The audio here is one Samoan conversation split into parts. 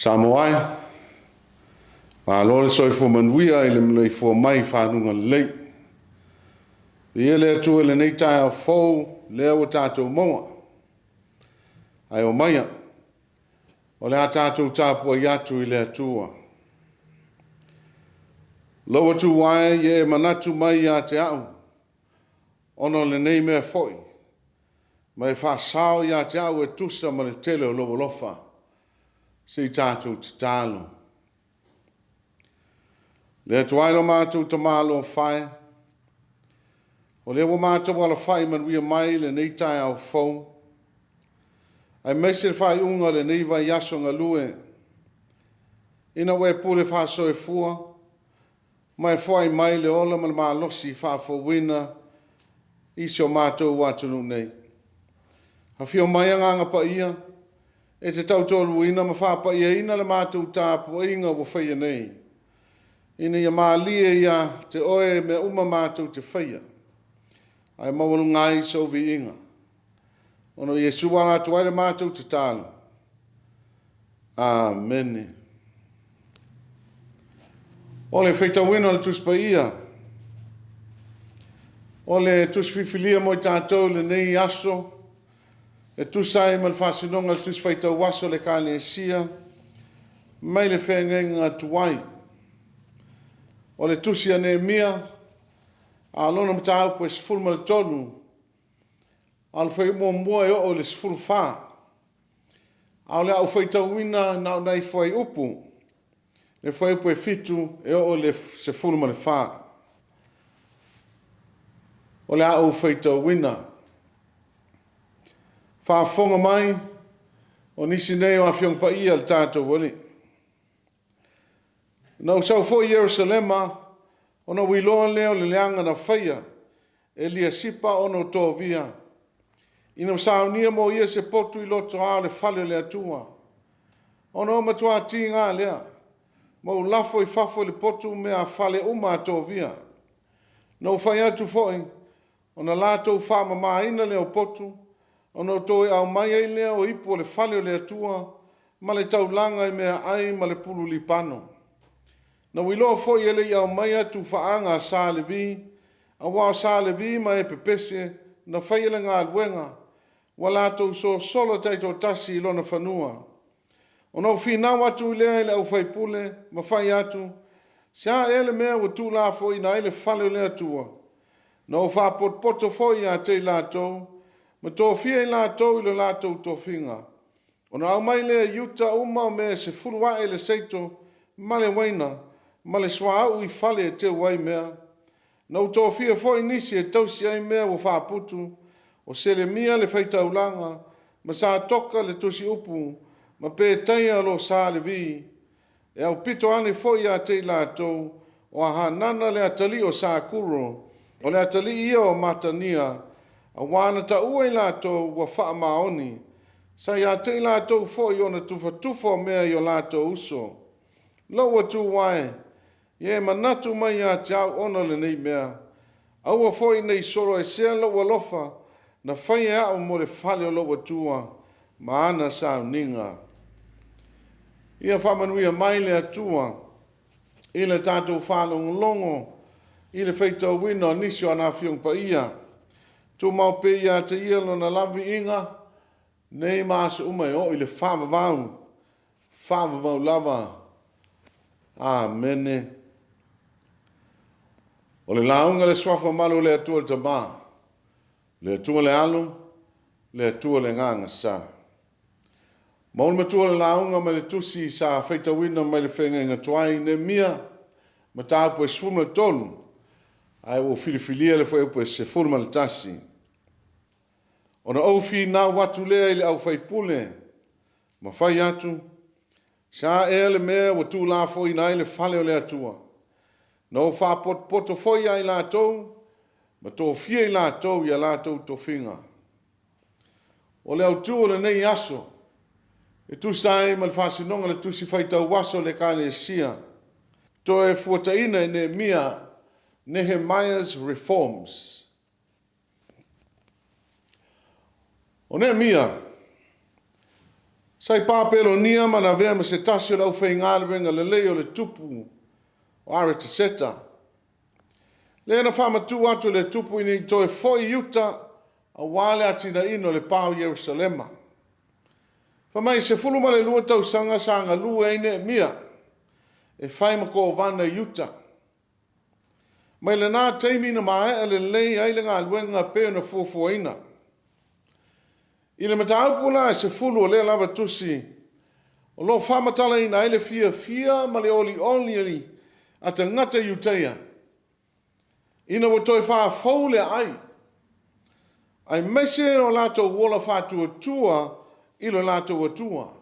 Samoa e, malo le soifua manuia i le maleifua mai i faguga lelei. Viia le Atua i lenei taeao fou lea ua tatou maua. Ae omaia, o le a tatou tapuai atu i le Atua. Lou Atua e, ia e manatu mai ia te au ona o lenei mea foi, ma e faasao ia te au e tusa ma le tele o lou alofa. Se i tatou tatalo. Le Atua e lo matou Tama alofa e, o lea ua matou alafai manuia mai i lenei taeao fou, aemaise le faaiuga o lenei vaiaso galue, ina ua e pule faasoefua ma e foai mai le ola ma le malosi faafouina i si o matou atunuu nei. Afio mai Agaga Paia e te tautoaluaina ma faapaiaina le matou tapuaiga ua faia nei, ina ia malie ia te Oe mea uma matou te faia, ae maualuga ai sou viiga. Ona o Iesu ala atu ai le matou tatalo. Amene. O le faitauina o le Tusi Paia, o le Tusi Filifilia mo i tatou i lenei aso, e tusa ai ma le faasinoga o le Tusi Faitau Aso a le Ekalesia mai le Feagaiga Tuai. O le Tusi a Neemia, a o lona mataupu e 13, a o le fuaiupu muamua e oo i le 14. A o le a ou faitauina na o nai fuaiupu, le fuaiupu e 7 e oo i le 14. O le a ou faitauina. Faafofoga mai, o nisi nei o Afioga Paia a le tatou Alii. Na ou sau foi i Ierusalema ona ou iloa lea o le leaga na faia e Eliasipa ona o Tovia, ina ua saunia mo ia se potu i lotoa o le fale o le Atua. Ona ua matua tiga lea, ma ou lafo i fafo i le potu meaafale uma a Tovia. Na ou fai atu foi, ona latou faamamaina lea o potu, ona ou toe aumai ai lea o ipu o le fale o le Atua ma le taulaga i meaai ma le pulu libano. Na ou iloa foi e le i aumaia tufaaga a Sa Levi, aua o Sa Levi ma e pepese na faia le galuega, ua latou sosolo taitoatasi i lona fanua. Ona ou finau atu lea i le au faipule ma fai atu, Se a ea le mea ua tuulafoaiina ai le fale o le Atua? Na ou faapotopoto foi ia te i latou, ma tofia i latou i lo latou tofiga. Ona aumai lea i Iuta uma o mea e 10 ae le seito ma le uaina ma le suauu i fale e teu ai mea. Na ou tofia foi nisi e tausi ai mea ua faaputu, o Selemia le faitaulaga, ma Satoka le tusiupu, ma Petaia o lo sa Levi. E aupito ane foi ia te i latou, o Hanana le atalii o Sakuro, o le atalii ia o Matania, aua na taua i latou ua faamaoni. Sa ia te i latou foi ona tufatufa o mea i o latou uso. Lou Atua e, ia e manatu mai ia te au ona o lenei mea. Aua foi ne i soloesea lou alofa na faia e au mo le fale o lou Atua ma ana sauniga. Ia faamanuia mai le Atua i le tatou faalogologo i le faitauina o nisi o ana Afioga Paia. Tumau pea ia te Ia Lona lava viiga nei ma aso uma e oo i le faavavau, faavavau lava. Amene. O le lauga i le Suafa Malu o le Atua le Tama, le Atua le Alo, le Atua le Agaga Sa. Maua le matua o le lauga mai le tusi sa faitauina mai le feagaiga tuai Neemia, mataupu e 13, ae ua filifilia le fuaiupu e 11. Ona ou finau atu lea i le au faipule. Ma fai atu, Se a ea le mea ua tuulafoaina ai le fale o le Atua? Na ou faapotopoto foi ia i latou ma tofia i latou i a latou tofiga. O le autu o lenei aso, e tusa ai ma le faasinoga o le Tusi Faitau Aso a le Ekalesia, toe fuataina e Neemia, Nehemiah's Reforms. O Neemia, sa i Papelonia ma na avea ma se tasi o le aufaigaluega lelei o le tupu o Aretaseta, lea na faamatuu atu e le tupu ina ia toe foi i uta aua le atinaeina o le pa o Ierusalema. Fai mai e 12 tausaga sa galue ai Neemia e fai ma kovana i uta. Mai lena taimi na maea lelei ai le galuega e pei ona fuafuaina. I le mataupu la e 10 o lea lava tusi, o lo o faamatalaina ai le fiafia ma le olioli a tagata Iutaia ina ua toe faafou le aai, aemaise o latou ola faatuatua i lo latou Atua.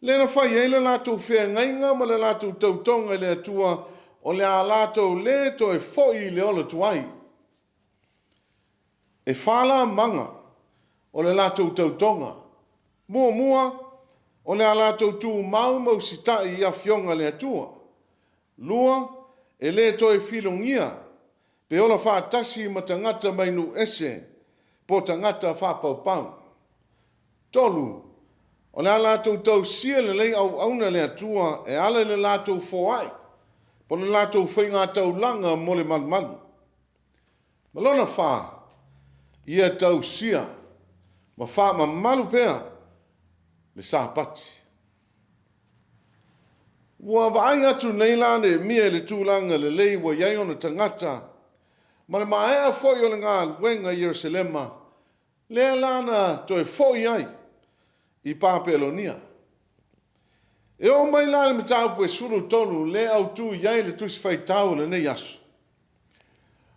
Lea na fai ai le latou feagaiga ma le latou tautoga i le Atua, o le a latou le toe foi i le ola tuai. E fa la maga o le latou tautoga. Muamua, o le a latou tumau ma usitai i afioga a le Atua. Lua, e le toe filogia pe ola faatasi ma tagata mai nuu ese po o tagata faapaupau. Tolu, o le a latou tausia lelei auauna a le Atua e ala i le latou foai po o le latou faigataulaga mo le malumalu. Ma lona fa, ia tausia ma faamamalu pea le Sapati. Ua vaai atu nei la Neemia i le tulaga lelei ua i ai ona tagata ma le maea foi o le galuega i Ierusalema, lea la na toe foi ai i Papelonia. E oo mai la i le mataupu e 13 lea e autu i ai le Tusi Faitau o lenei aso,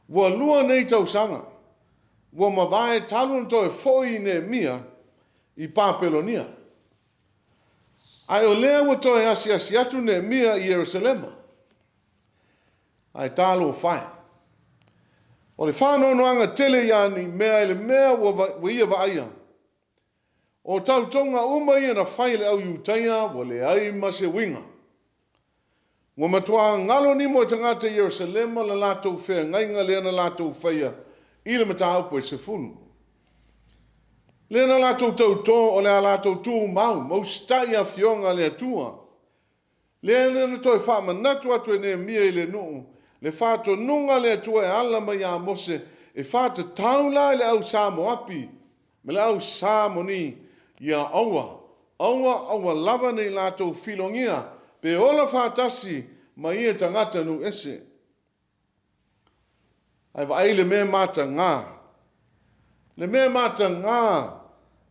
ua lua nei tausaga ua mavae talu ona toe foi Neemia i Papelonia, ae o lea ua toe asiasi atu Neemia i Ierusalema. Ae talofa e, o le faanoanoaga tele ia Neemia i le mea ua ia vaaia. O tautoga uma ia na fai e le au Iutaia ua leai ma se uiga. Ua matua galo nimo e tagata i Ierusalema le latou feagaiga lea na latou faia i le mataupu e 10. Lea na latou tauto o le a latou tumau ma usitai i afioga a le Atua. Lea na toe faamanatu atu e Neemia i le nuu le faatonuga a le Atua e ala mai ia Mose e faatatau la i le au Sa Moapi ma le au Sa Amoni, ia aua, aua aua lava ne i latou filogia pe ola faatasi ma ia tagata nuu ese. Ae vaai i le mea mataga, le mea mataga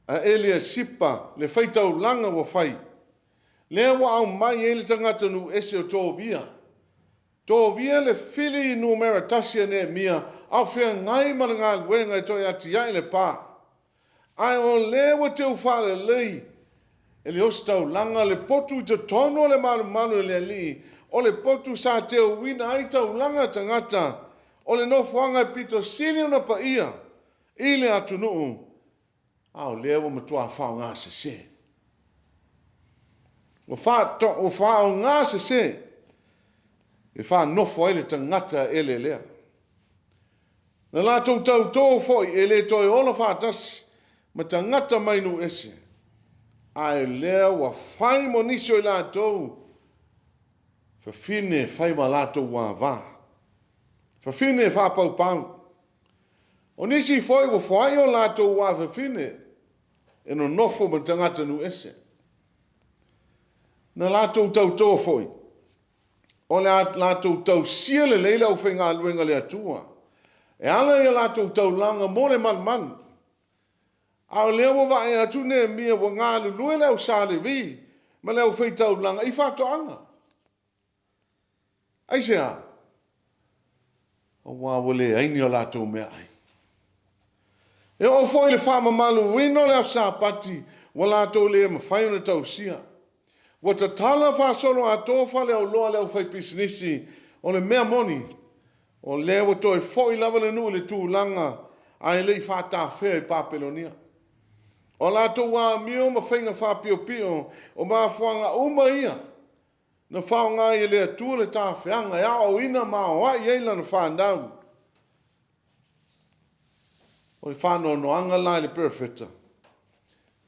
a Eliasipa le faitaulaga ua fai, lea ua aumai ai le tagata nuu ese o Tovia, Tovia le fili numera tasi a Neemia, a o feagai ma le galuega e toe atiae le pa. Ae o lea ua teu faalelei e le ositaulaga le potu i totonu o le malumalu e le alii, o le potu sa teuina ai taulaga a tagata, o le nofoaga e pito sili ona paia i le atunuu, a o lea ua matua faaaoga sese. Ua faaaoga sese e faanofo ai le tagata ele lea. Na latou tauto foi e le toe ola faatasi ma tagata mai nuu ese, a o lea ua fai ma nisi o i latou fafine e fai ma latou ava, fafine faapaupau. O nisi foi ua foai o latou afafine e nonofo ma tagata nuu ese. Na latou tauto foi, o le a latou tausia lelei le aufaigaluega a le Atua e ala i a latou taulaga mo le malumalu. A o lea ua vaai atu Neemia ua galulue le au sa Levi ma le aufaitaulaga i faatoaga. Aisea? Aua ua leai ni a latou meaai. E oo foi i le faamamaluina o le aso Sapati, Ua latou le mafai ona tausia. Ua tatala faasoloatoa faleauloa a le aufaipisinisi, o le mea moni, o lea ua toe foi lava le nuu i le tulaga ae le i faatafea i Papelonia. O a latou amio ma faiga faapiopio, o mafuaaga uma ia na faaaoga ai e le Atua le tafeaga e aoaoina ma aoai ai lana fanau. O le faanoanoaga la i le Perofeta,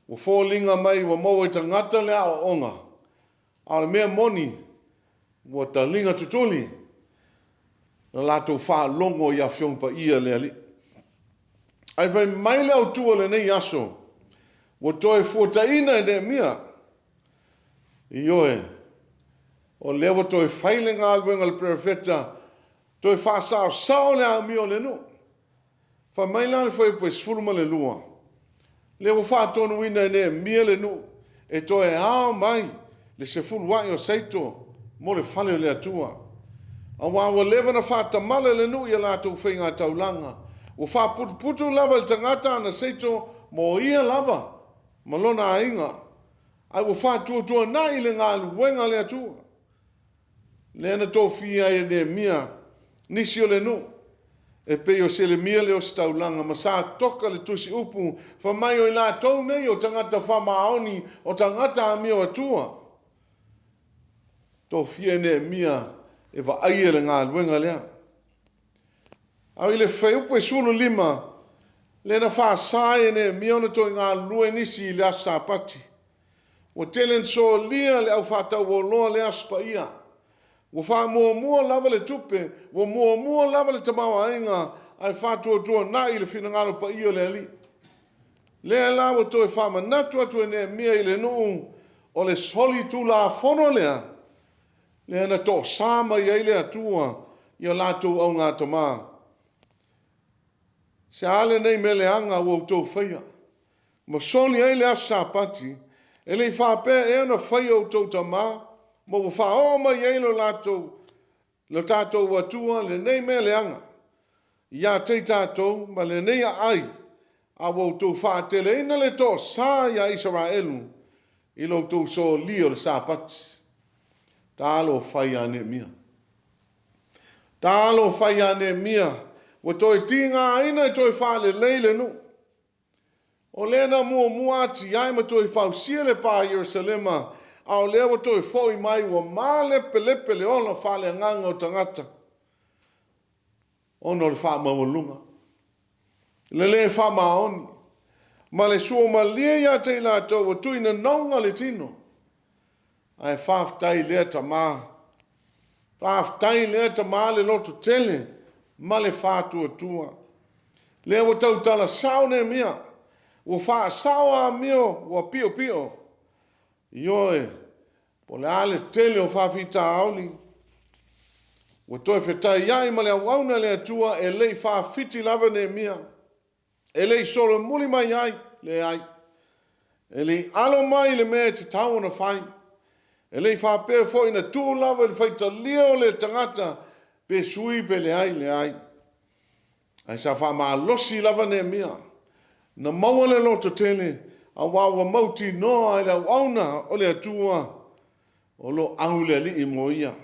ua foliga mai ua maua i tagata le aoaoga, a o le mea moni, ua taliga tutuli la latou faalogo i Afioga Paia a le Alii. Ae fai mai le autu o lenei aso, ua toe fuataina e Neemia. Ioe, o lea ua toe fai le galuega a le perofeta, toe faasaosao le amio a le nuu. Fai mai la le fuaiupu 12, lea ua faatonuina e Neemia le nuu e toe ao mai le sefuluai o seito mo le fale o le Atua, aua ua leva ona faatamala le nuu i a latou faigataulaga, ua faaputuputu lava e le tagata ana seito mo ia lava ma lona aiga, ae ua faatuatuanai le galuega a le Atua. Lea na tofia ai e Neemia nisi o le nuu e pei o Selemia le Ositaulaga ma Satoka le Tusiupu, fai mai o i latou nei o tagata faamaoni, o tagata amio atua. Tofia e Neemia e vaaia le galuega lea. A i le fuaiupu e 15, lea na faasa ai e Neemia ona toe galulue nisi i le aso Sapati. Ua tele ina solia e le au faatauoloa lea aso paia. Ua faamuamua lava le tupe, ua muamua lava le tamaoaiga ae faatuatuanai le finagalo paia o le Alii. Lea la ua toe faamanatu atu e Neemia i le nuu, o le solitulafono lea, lea na toasa mai ai le Atua i a latou augatama. Se a lenei mea leaga ua outou faia ma soli ai le aso Sapati? E le i faapea ea na fai e outou tama ma ua faaoo mai ai lo tatou Atua lenei mea leaga ia te i tatou ma lenei aai, a ua outou faateleina le toasa ia Isaraelu i lo outou solia o le Sapati. Talofa e ia Neemia! Talofa e ia Neemia, ua toe tigaina e toe faalelei le nuu. O lea na muamua atiae ma toe fausia le pa i Yerusalema, a o lea ua toe foi mai ua malepelepe le ola faaleagaga o tagata ona o le faamaualuga, le le faamaoni, ma le suamalie ia te i latou ua tuuina noga le tino. Ae faafetai i lea tama, faafetai i lea tama le lototele ma le faatuatua. Lea ua tautala sao Neemia, ua faasao amio ua piopio. Ioe, po o le a le tele o faafitauli, ua toe fetaiai ma le auauna a le Atua, e le i faafiti lava Neemia, e le i solomuli mai ai, leai. E le i alo mai i le mea e tatau ona fai. E le i faapea foi na tuu lava i le faitalia o le tagata pe sui pe leai, leai. Ae sa faamalosi lava Neemia, na maua le lototele aua ua mautinoa e le auauna o le Atua o lo o au le Alii mo ia.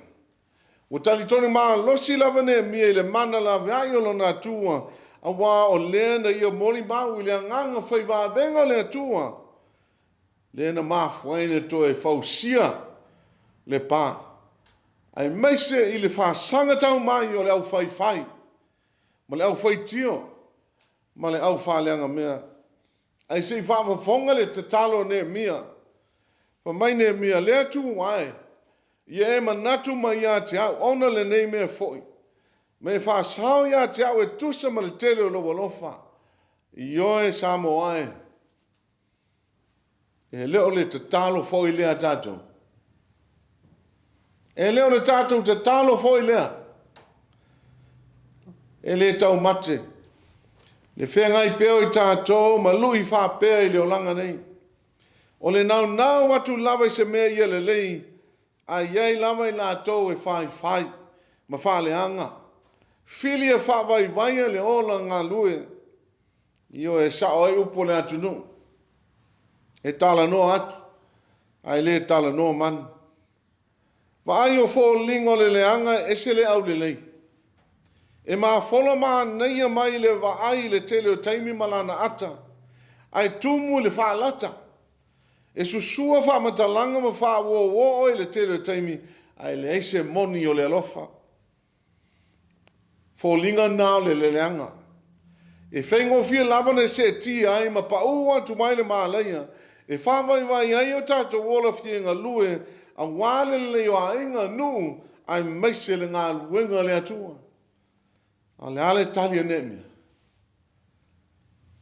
Ua talitonu malosi lava Neemia i le mana laveai o lona Atua, aua o lea na ia molimau i le agaga fai vavega o le Atua, lea na mafua ai ona toe fausia le pa, aemaise i le faasaga tau mai o le aufaifai ma le aufaitio ma le aufaaleagamea. Ae se i faafofoga le tatalo a Neemia. Fai mai Neemia, “Le Atua e, ia e manatu mai ia te au ona lenei mea foi, ma e faasao ia te au e tusa ma le tele o lou alofa.” Ioe Samoa e, e le o le tatalo foi lea a tatou? E le o le tatou tatalo foi lea? E le taumate le feagai pea o i tatou ma lui faapea i le olaga nei. O le naunau atu lava i se mea ia lelei, ae i ai lava i latou e faifai ma faaleaga, fili e faavaivaia le ola galue. Ioe, e sao ai upu a le atunuu. E talanoa atu, ae le talanoa manu. Vaai o foliga o le leaga e ese le aulelei. E mafola manaia mai le vaai i le tele o taimi ma lana ata, ae tumu i le faalata. E susua faamatalaga ma faauouo i le tele o taimi, ae leai se moni o le alofa. Foliga na o le leleaga. E faigofie lava ona seetia ai ma pau atu ai le malaia e faavaivai ai o tatou ola fie galue aua le lelei o aiga, nuu aemaise le galuega a le Atua. A o le a le tali a Neemia?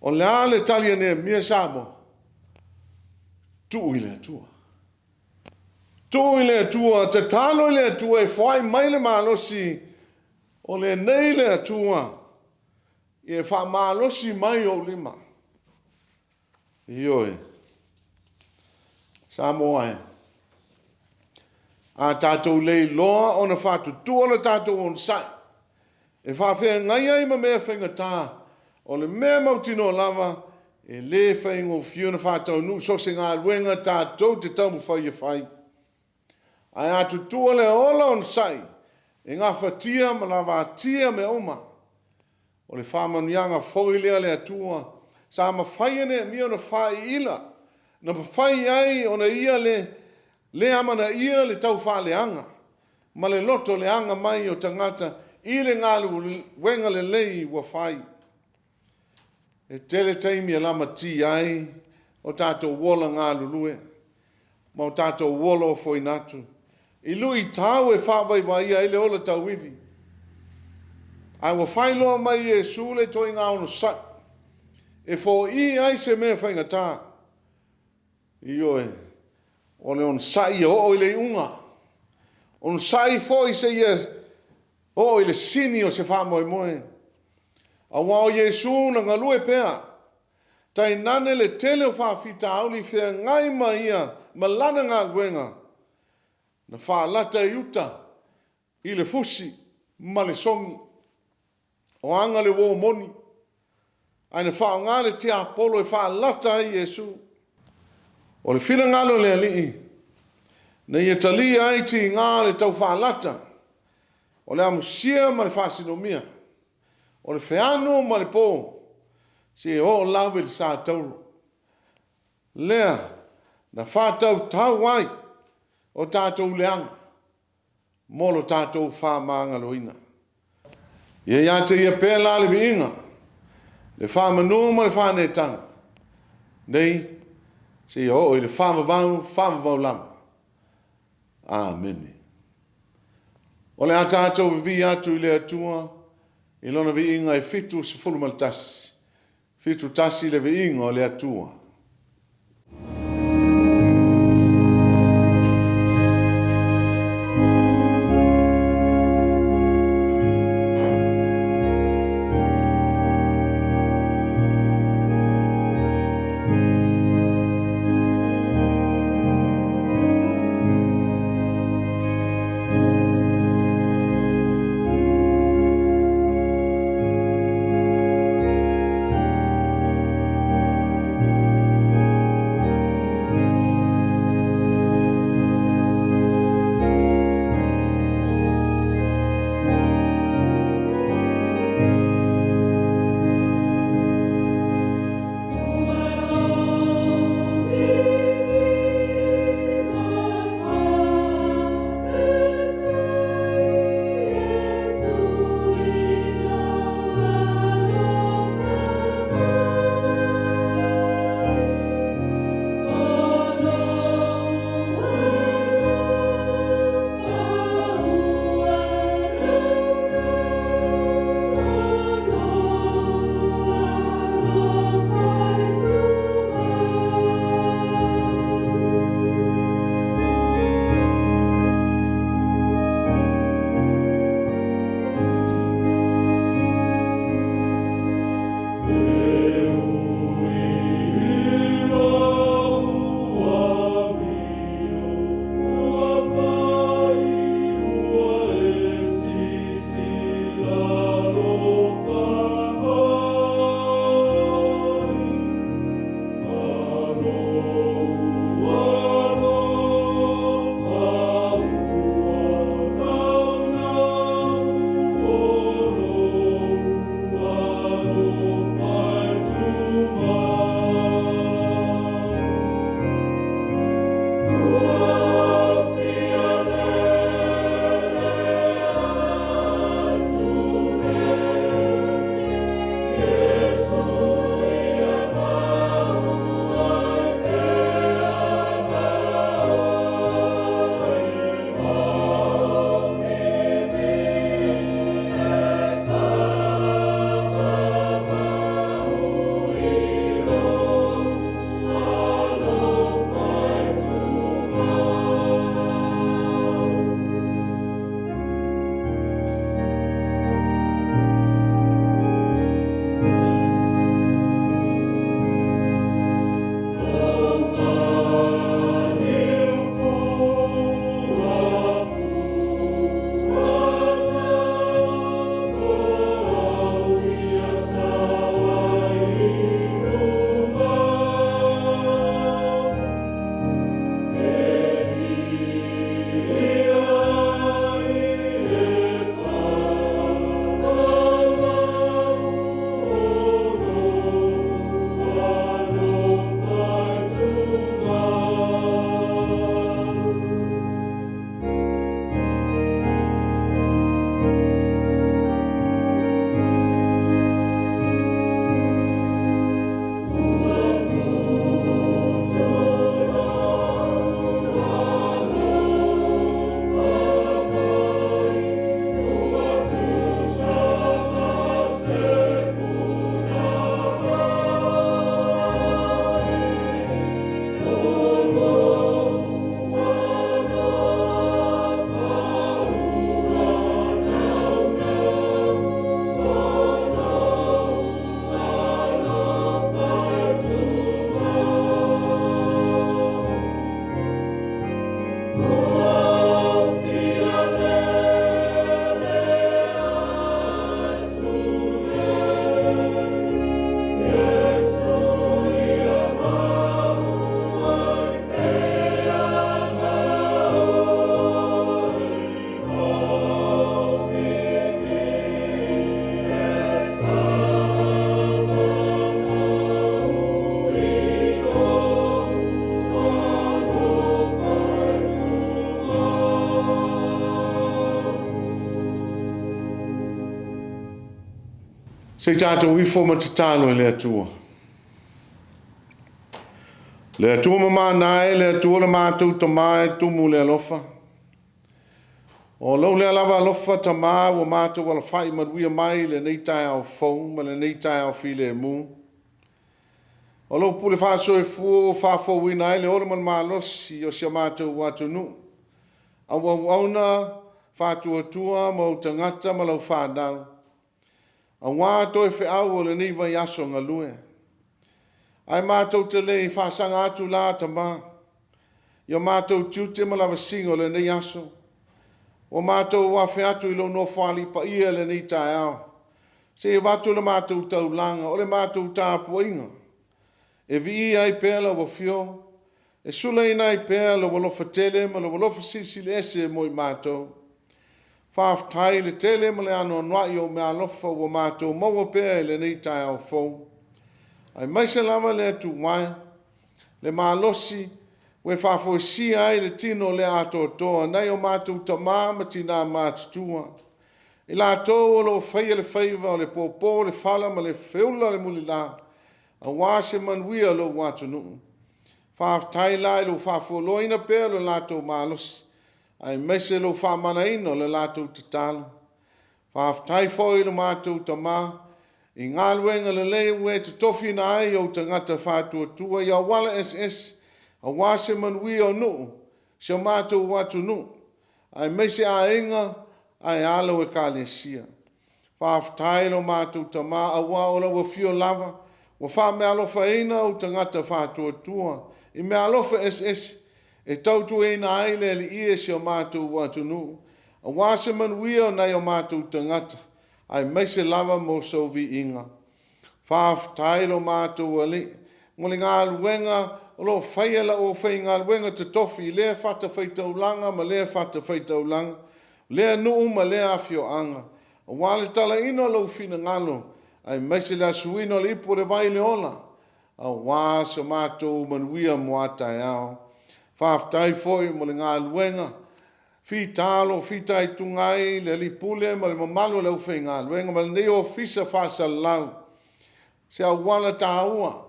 O le a le tali a Neemia Samoa? Tuu i le Atua. Tuu i le Atua, tatalo i le Atua e foai mai le malosi, o lenei le Atua, ia faamalosi mai ou lima. Ioe. Samoa e, a tatou leiloa ona faatutua lo tatou onosai e faafeagai ai ma mea faigata, o le mea mautinoa lava, e le faigofie ona faataunuu so o se galuega tatou te taumafai e fai. Ae a tutua le ola onosai, e gafatia ma lavatia mea uma. O le faamanuiaga foi lea a le Atua sa mafai e Neemia ona faiila, na mafai ai ona ia le amanaia le taufaaleaga ma le loto leaga mai o tagata i le galuega lelei ua fai. E tele taimi e lamatia ai o tatou ola galulue ma o tatou ola ofoina atu i luitau e faavaivaia ai le ola tauivi. Ae ua faailoa mai e Iesu le ituaiga onosai e foia ai se mea faigata. Ioe, o le onosai ia oo i le iuga, onosai foi seia oo i le sini o se faamoemoe. Aua o Iesu na galue pea, tainane le tele o faafitauli i feagai ma ia ma lana galuega, na faalata i uta i le fusi ma le sogi, o aga o le uo moni, ae na faaaoga le tiapolo e faalata ai Iesu. O le finagalo o le Alii, na ia talia ai tiga o le taufaalata, o le amusia ma le faasinomia, o le feanu ma le po, seia oo lava i le satauro, lea na faatautau ai o tatou leaga mo lo tatou faamagaloina. Ia ia te Ia pea la le viiga, le faamanu ma le faaneetaga, nei seia oo i le faavavau, faavavau lava. Amene. O le a tatou vivii atu i le Atua i Lona viiga e 71, 71 le viiga o le Atua. Se i tatou ifo ma tatalo i le Atua. Le Atua mamana e, le Atua le matou Tama e tumu i le alofa. O lou lea lava alofa Tama ua matou alafai manuia mai i lenei taeao fou ma lenei taeao filemu. O lou pule faasoifua ua faafouina ai le ola ma le malosi o si o matou atunuu, au auauna faatuatua ma ou tagata ma lau fanau, aua toe feau o lenei vaiaso galue. Ae matou te le i faasaga atu la Tama i o matou tiute ma lavasiga o lenei aso, ua matou afe atu i lou Nofoalii paia i lenei taeao, se i avatu le matou taulaga, o le matou tapuaiga, e viia ai pea lau Afio, e sulaina ai pea lou alofa tele ma lou alofa silisili ese mo i matou. Faafetai i le tele ma le anoanoai o ou meaalofa ua matou maua pea i lenei taeao fou, aemaise lava le Atua e, le malosi ua e faafoisia ai le tino le atoatoa nai o matou tama ma tina matutua, i latou o lo o faia le faiva o le popo o le fala ma le feula o le mulila aua se manuia o lou atunuu. Faafetai la i lou faafualoaina pea o le latou malosi, aemaise lou faamanaina o le latou tatalo. Faafetai foi i lo matou Tama i galuega lelei ua e totofiina ai ou tagata faatuatua i auala eseese aua se manuia o nuu, si o matou atunuu, aemaise aiga ae a lau Ekalesia. Faafetai i lo matou Tama aua o lau Afio lava ua faameaalofaina ou tagata faatuatua i meaalofa eseese e tautuaina ai le Alii e si o matou atunuu aua se manuia o nai o matou tagata aemaise lava mo sou viiga. Faafetai lo matou Alii mo le galuega o lo o faia e lau aufaigaluega totofi i lea fatafaitaulaga ma lea fatafaitaulaga, lea nuu ma lea afioaga, aua le talaina o lou finagalo aemaise le asuina o le ipu o le vai i le ola aua so matou manuia mo a taeao. Faafetai foi mo le galuega fita o lo o fitaituga ai le alii Pule ma le mamalu o le aufaigaluega ma lenei Ofisa Faasalalau, i se auala taua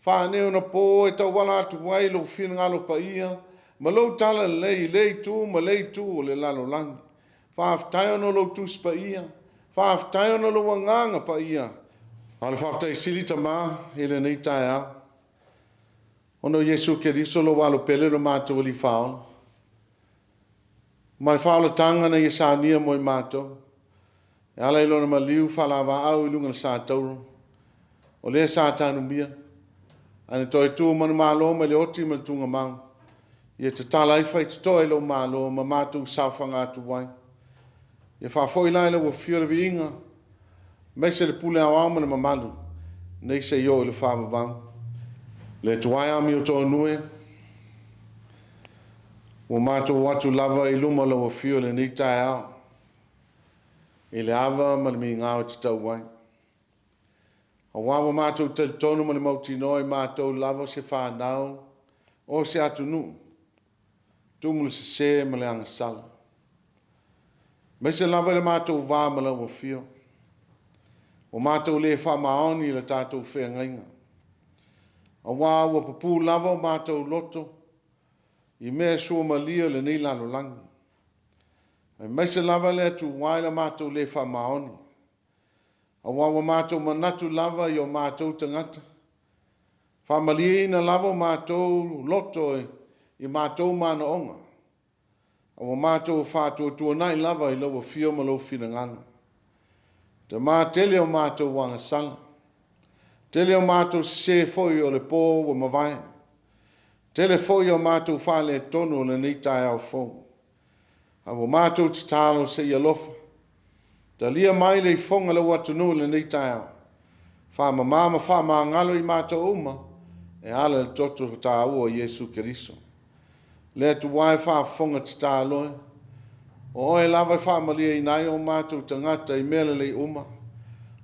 faaneionapo e tauala atu ai lou finagalo paia ma lou talalelei i lea itu ma lea itu o le lalolagi. Faafetai ona o lou Tusi Paia, faafetai ona o lou Agaga Paia. A o le faafetai sili Tama i lenei taeao, ona o Iesu Keriso lou Alo pele lo matou Alii Faaola, ma le faaolataga na Ia saunia mo i matou, e ala i Lona maliu faalavaau i luga o le satauro, o lea sa tanumia, ae na toe tu manumalo mai le oti ma le tuugamau, ia tatala ai faitotoa i lou Malo ma matou saofaga atu ai. Ia faafoi la i lau Afio le viiga, aemaise le pule aoao ma le mamalu, nei seia oo i le faavavau. Le Atua e amiotonu e, ua matou o atu lava i luma o lau Afio i lenei taeao, i le ava ma le migao e tatau ai. Aua ua matou talitonu ma le mautinoa e matou lava o se fanau o se atunuu tumu i le sese ma le agasala. Aemaise lava i le matou va ma lau Afio, ua matou le faamaoni i le tatou feagaiga, aua ua pupu lava o matou loto i mea suamalie o lenei lalolagi, aemaise lava le Atua i le matou le faamaoni, aua ua matou manatu lava i o matou tagata, faamalieina lava o matou loto i matou manaoga, a ua matou faatuatuanai lava i lau Afio ma lou finagalo. Tama, tele o matou agasala, tele o matou sese foi o le po ua mavae, tele foi o matou faaletonu o lenei taeao fou, a ua matou tatalo se i alofa, talia mai le ifoga a lou atunuu i lenei taeao, faamama ma faamagalo i matou uma e ala i le toto taua o Iesu Keriso. Le Atua e faafofoga tatalo e, o Oe lava e faamalieina ai o matou tagata i mea lelei uma.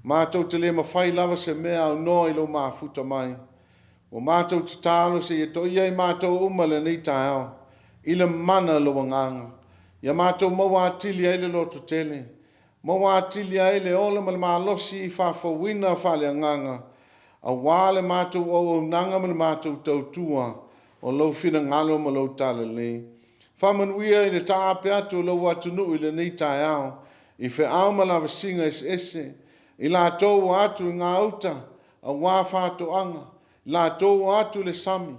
Matou te le mafai lava se mea aunoa i lou mafuta mai. Ua matou tatalo se i toia i matou uma lenei taeao i le mana o lou Agaga, ia matou maua atili ai le lototele. Maua atili ai le ola ma le malosi faafouina faaleagaga aua le matou auaunaga ma le matou tautua o lou finagalo ma lou talalelei. Faamanuia i le taape atu o lou atunuu i lenei taeao i feau ma lavasiga eseese, i latou ua atu i gauta aua faatoaga, i latou ua atu i le sami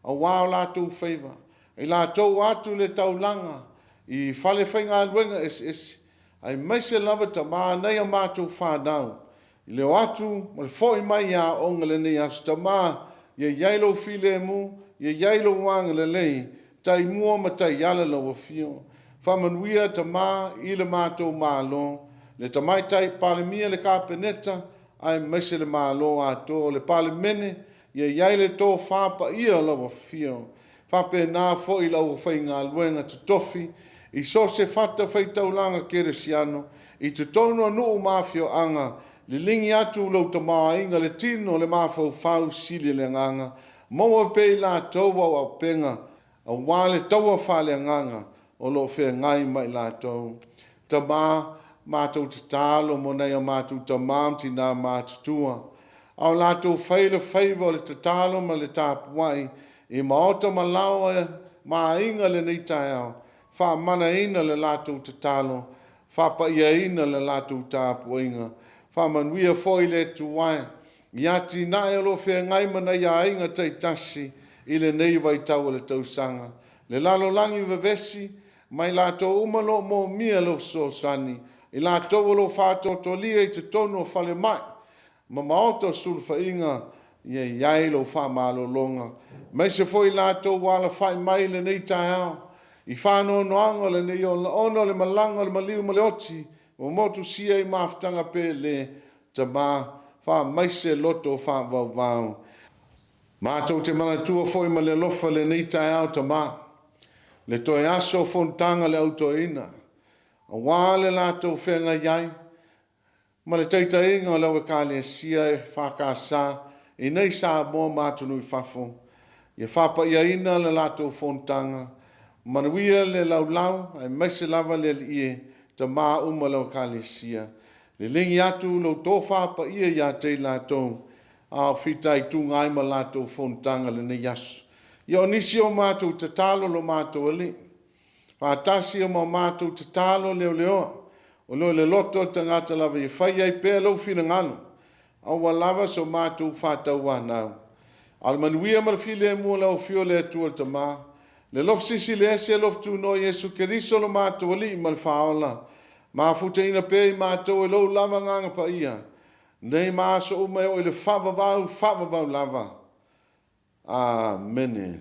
aua o latou faiva, i latou ua atu i le taulaga i falefaigaluega eseese, aemaise lava tama nai a matou fanau i le o atu ma le foi mai i aoga i lenei aso. Tama, ia i ai lou filemu, ia i ai lou agalelei, taimua ma taiala lau Afio. Faamanuia Tama i le matou Malo, le Tamaitai Palemia, le Kapeneta aemaise le Malo atoa. Le Palemene, ia i ai le tofa paia o lau Afio, faapena foi i le aufaigaluega totofi i so o se fatafaitaulaga kerisiano i totonu o nuu ma afioaga, liligi atu lou tamaoaiga, le tino, le mafaufau, sili le agaga, maua pea e i latou au auupega aua le taua faaleagaga o lo o feagai ma i latou. Tama, matou tatalo mo nai o matou tama ma tina matutua a o latou faia le faiva o le tatalo ma le tapuai i maota ma laoa ma aiga i lenei taeao, faamanaina le latou tatalo, faapaiaina le latou tapuaiga. Faamanuia foi le Atua e i atinae o lo o feagai ma nai aiga taitasi i lenei vaitau o le tausaga. Le lalolagi vevesi ma i latou uma o lo o moomia lou fesoasoani, i latou o lo o faatoatolia i totonu o falemai ma maota o sulufaiga, ia i ai lau faamalologa, aemaise foi i latou ua alafai mai i lenei taeao i faanoanoaga o lenei ola ona o le malaga a le maliu ma le oti ua motusia ai mafutaga pele. Tama, faamaise loto faavauvau. Matou te manatua foi ma le alofa lenei taeao Tama, le toe aso o fonotaga a le Au Toeaina, aua le latou feagai ai ma le taitaiga o lau Ekalesia EFKS i inei i Samoa ma atunuu i fafo. Ia faapaiaina le latou fonotaga, manuia le laulau aemaise lava le Alii e, tama uma o lau Ekalesia. Liligi atu lau tofa paia ia te i latou a o fitaituga ai ma latou fonotaga i lenei aso. Ia, o nisi o matou tatalo lo matou Alii, faatasi ma matou tatalo leleoa, o lo o i le loto o le tagata lava ia fai ai pea lou finagalo, aua lava so matou faatauanau, a o le manuia ma le filemu o lau Afio le Atua le Tama, le alofa silisili ese, alofa tunoa o Iesu Keriso lo matou Alii ma le Faaola, mafutaina pea i matou e lou lava Agaga Paia, nei ma aso uma e oo i le faavavau, faavavau lava. Amene.